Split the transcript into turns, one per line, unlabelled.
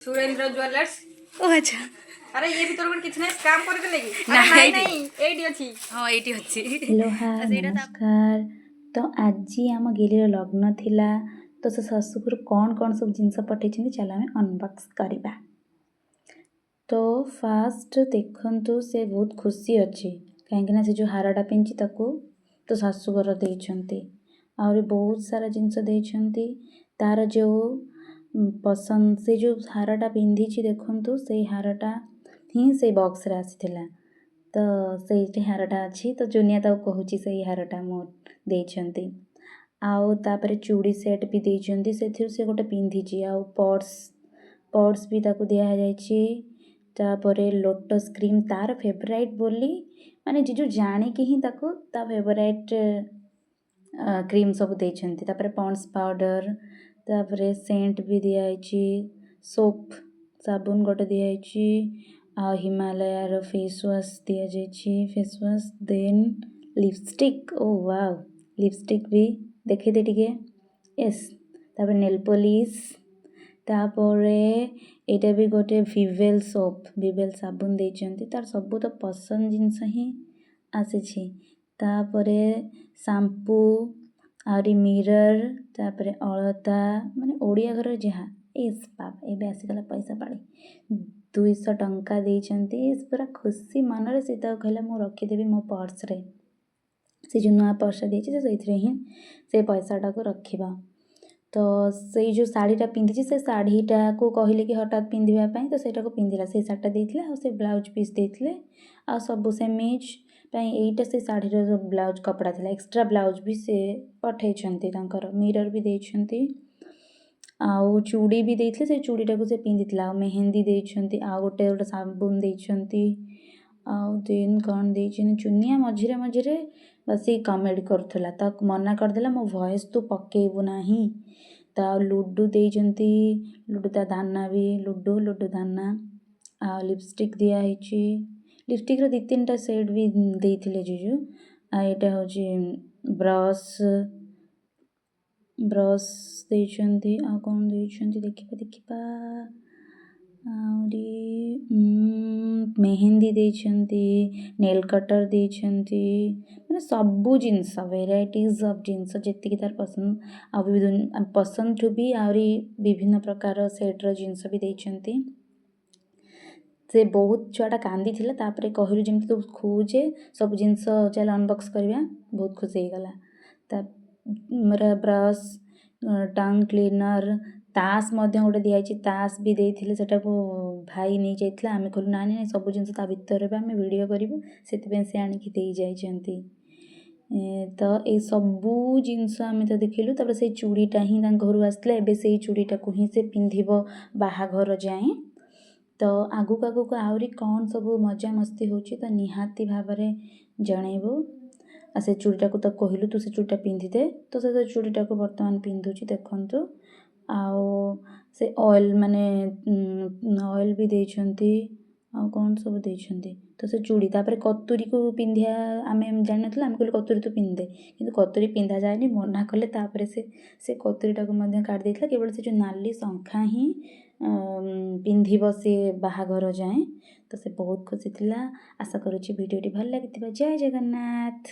Surendra jewellers.
ଓ ଆଚ୍ଛା।
ଆରେ, ଇଏ ଭିତରେ ଗୋଟେ କିଛି ନାହିଁ, ସ୍କାମ୍ କରିଦେଲେ କି?
ନା,
ଆରେ ନାଇଁ।
ଏଇଠି।
ନାଇଁ, ଏଇଠି ଅଛି।
ହଁ, ଏଇଠି ଅଛି।
ହ୍ୟାଲୋ, ହାଏ।
ଆଉ ସେଇଟା
ନମସ୍କାର। ତ ଆଜି ଆମ ଗିଲିର ଲଗ୍ନ ଥିଲା, ତ ସେ ଶାଶୁଘରୁ କ'ଣ କ'ଣ ସବୁ ଜିନିଷ ପଠେଇଛନ୍ତି, ଚାଲ ଆମେ ଅନବକ୍ସ କରିବା। ତ ଫାଷ୍ଟ ଦେଖନ୍ତୁ, ସେ ବହୁତ ଖୁସି ଅଛି, କାହିଁକିନା ସେ ଯେଉଁ ହାରଟା ପିନ୍ଧିଛି ତାକୁ ତ ଶାଶୁଘର ଦେଇଛନ୍ତି। ଆହୁରି ବହୁତ ସାରା ଜିନିଷ ଦେଇଛନ୍ତି। ତାର ଯେଉଁ ପସନ୍ଦ, ସେ ଯେଉଁ ହାରଟା ପିନ୍ଧିଛି, ଦେଖନ୍ତୁ, ସେଇ ହାରଟା ହିଁ ସେଇ ବକ୍ସରେ ଆସିଥିଲା। ତ ସେଇଠି ହାରଟା ଅଛି। ତ ଜୁନିଆ ତାକୁ କହୁଛି, ସେଇ ହାରଟା ମୁଁ ଦେଇଛନ୍ତି। ଆଉ ତାପରେ ଚୁଡ଼ି ସେଟ୍ ବି ଦେଇଛନ୍ତି, ସେଥିରୁ ସେ ଗୋଟେ ପିନ୍ଧିଛି। ଆଉ ପର୍ସ, ପର୍ସ ବି ତାକୁ ଦିଆଯାଇଛି। ତାପରେ ଲୋଟସ୍ କ୍ରିମ୍, ତାର ଫେଭରାଇଟ୍ ବୋଲି, ମାନେ ଜିଜୁ ଜାଣିକି ହିଁ ତାକୁ ତା ଫେଭରାଇଟ୍ କ୍ରିମ୍ ସବୁ ଦେଇଛନ୍ତି। ତାପରେ ପଣ୍ଡସ୍ ପାଉଡ଼ର, ତାପରେ ସେଣ୍ଟ ବି ଦିଆହେଇଛି, ସୋପ୍, ସାବୁନ ଗୋଟେ ଦିଆହେଇଛି। ଆଉ ହିମାଲୟାର ଫେସ୍ ୱାଶ୍ ଦିଆଯାଇଛି, ଫେସ୍ ୱାଶ୍। ଦେନ୍ ଲିପଷ୍ଟିକ୍, ଓ ୱାଓ, ଲିପଷ୍ଟିକ୍ ବି ଦେଖେଇଦେ ଟିକେ। ୟେସ୍। ତାପରେ ନେଲ୍ ପଲିସ୍। ତାପରେ ଏଇଟା ବି ଗୋଟେ ଭିଭେଲ୍ ସୋପ୍, ଭିଭେଲ୍ ସାବୁନ ଦେଇଛନ୍ତି। ତାର ସବୁ ତ ପସନ୍ଦ ଜିନିଷ ହିଁ ଆସିଛି। ତାପରେ ସାମ୍ପୁ, ଆହୁରି ମିରର୍, ତାପରେ ଅଳତା, ମାନେ ଓଡ଼ିଆ ଘରର ଯାହା। ଇସ୍ ବାବା, ଏବେ ଆସିଗଲା ପଇସା ପାଳି। 200 ଟଙ୍କା ଦେଇଛନ୍ତି। ପୁରା ଖୁସି ମନରେ ସେ ତାକୁ କହିଲା, ମୁଁ ରଖିଦେବି ମୋ ପର୍ସରେ। ସେ ଯେଉଁ ନୂଆ ପର୍ସଟା ଦେଇଛି, ସେ ସେଇଥିରେ ହିଁ ସେ ପଇସାଟାକୁ ରଖିବ। ତ ସେଇ ଯେଉଁ ଶାଢ଼ୀଟା ପିନ୍ଧିଛି, ସେ ଶାଢ଼ୀଟାକୁ କହିଲେ କି ହଠାତ୍ ପିନ୍ଧିବା ପାଇଁ, ତ ସେଇଟାକୁ ପିନ୍ଧିଲା। ସେଇ ଶାଢ଼ୀଟା ଦେଇଥିଲେ, ଆଉ ସେ ବ୍ଲାଉଜ୍ ପିସ୍ ଦେଇଥିଲେ, ଆଉ ସବୁ ସେମିଜ୍ ପାଇଁ ଏଇଟା ସେ ଶାଢ଼ୀର ଯେଉଁ ବ୍ଲାଉଜ୍ କପଡ଼ା ଥିଲା, ଏକ୍ସଟ୍ରା ବ୍ଲାଉଜ୍ ବି ସେ ପଠେଇଛନ୍ତି ତାଙ୍କର। ମିରର୍ ବି ଦେଇଛନ୍ତି, ଆଉ ଚୁଡ଼ି ବି ଦେଇଥିଲେ, ସେ ଚୁଡ଼ିଟାକୁ ସେ ପିନ୍ଧିଥିଲା। ଆଉ ମେହେନ୍ଦି ଦେଇଛନ୍ତି, ଆଉ ଗୋଟେ ଗୋଟେ ସାବୁନ ଦେଇଛନ୍ତି। ଆଉ ଦେନ୍ କ'ଣ ଦେଇଛନ୍ତି? ଚୁନିଆ ମଝିରେ ମଝିରେ ବସିକି କମେଡ଼ି କରୁଥିଲା, ତାକୁ ମନା କରିଦେଲା, ମୋ ଭଏସ୍ ତୁ ପକେଇବୁ ନାହିଁ। ତ ଆଉ ଲୁଡ଼ୁ ଦେଇଛନ୍ତି, ଲୁଡ଼ୁ ତା ଦାନା ବି, ଲୁଡ଼ୁ, ଲୁଡ଼ୁ ଦାନା। ଆଉ ଲିପଷ୍ଟିକ୍ ଦିଆହେଇଛି, ଲିପଷ୍ଟିକ୍ର ଦୁଇ ତିନିଟା ସେଟ୍ ବି ଦେଇଥିଲେ ଜିଜୁ। ଆଉ ଏଇଟା ହେଉଛି ବ୍ରସ୍, ବ୍ରସ୍ ଦେଇଛନ୍ତି। ଆଉ କ'ଣ ଦେଇଛନ୍ତି ଦେଖିବା, ଦେଖିବା। ଆହୁରି ମେହେନ୍ଦି ଦେଇଛନ୍ତି, ନେଲ୍ କଟର୍ ଦେଇଛନ୍ତି, ମାନେ ସବୁ ଜିନିଷ, ଭେରାଇଟିଜ୍ ଅଫ୍ ଜିନିଷ ଯେତିକି ତାର ପସନ୍ଦ। ଆଉ ବି ପସନ୍ଦଠୁ ବି ଆହୁରି ବିଭିନ୍ନ ପ୍ରକାର ସେଟ୍ର ଜିନିଷ ବି ଦେଇଛନ୍ତି। ସେ ବହୁତ ଛୁଆଟା କାନ୍ଦିଥିଲା। ତାପରେ କହିଲୁ, ଯେମିତି ତୁ ଖୁଜେ ସବୁ ଜିନିଷ, ଚାଲ ଅନବକ୍ସ କରିବା, ବହୁତ ଖୁସି ହେଇଗଲା। ତା ବ୍ରସ୍, ଟଙ୍ଗ କ୍ଲିନର୍, ତାସ୍ ମଧ୍ୟ ଗୋଟେ ଦିଆହେଇଛି। ତାସ୍ ବି ଦେଇଥିଲେ, ସେଟାକୁ ଭାଇ ନେଇଯାଇଥିଲା। ଆମେ କହିଲୁ, ନାଇଁ ନାଇଁ, ସବୁ ଜିନିଷ ତା ଭିତରେ ବି ଆମେ ଭିଡ଼ିଓ କରିବୁ, ସେଥିପାଇଁ ସେ ଆଣିକି ଦେଇ ଯାଇଛନ୍ତି। ତ ଏସବୁ ଜିନିଷ ଆମେ ତ ଦେଖିଲୁ। ତାପରେ ସେଇ ଚୁଡ଼ିଟା ହିଁ ତାଙ୍କ ଘରୁ ଆସିଥିଲା। ଏବେ ସେଇ ଚୁଡ଼ିଟାକୁ ହିଁ ସେ ପିନ୍ଧିବ ବାହାଘର ଯାଏଁ। ତ ଆଗକୁ ଆଗକୁ ଆହୁରି କ'ଣ ସବୁ ମଜାମସ୍ତି ହେଉଛି, ତ ନିହାତି ଭାବରେ ଜଣେଇବୁ। ଆଉ ସେ ଚୁଡ଼ିଟାକୁ ତାକୁ କହିଲୁ, ତୁ ସେ ଚୁଡ଼ିଟା ପିନ୍ଧିଦେ। ତ ସେ ଚୁଡ଼ିଟାକୁ ବର୍ତ୍ତମାନ ପିନ୍ଧୁଛି, ଦେଖନ୍ତୁ। ଆଉ ସେ ଅଏଲ୍, ମାନେ ଅଏଲ୍ ବି ଦେଇଛନ୍ତି। ଆଉ କ'ଣ ସବୁ ଦେଇଛନ୍ତି? ତ ସେ ଚୁଡ଼ି, ତାପରେ କତୁରୀକୁ ପିନ୍ଧିବା ଆମେ ଜାଣିନଥିଲୁ। ଆମେ କହିଲୁ, କତୁରୀ ତୁ ପିନ୍ଧିଦେ, କିନ୍ତୁ କତୁରୀ ପିନ୍ଧା ଯାଏନି, ମନା କଲେ। ତାପରେ ସେ କତୁରୀଟାକୁ ମଧ୍ୟ କାଢ଼ି ଦେଇଥିଲା। କେବଳ ସେ ଯେଉଁ ନାଲି ଶଙ୍ଖା ହିଁ ପିନ୍ଧିବ ସେ ବାହାଘର ଯାଏଁ। ତ ସେ ବହୁତ ଖୁସି ଥିଲା। ଆଶା କରୁଛି ଭିଡ଼ିଓଟି ଭଲ ଲାଗିଥିବ। ଜୟ ଜଗନ୍ନାଥ।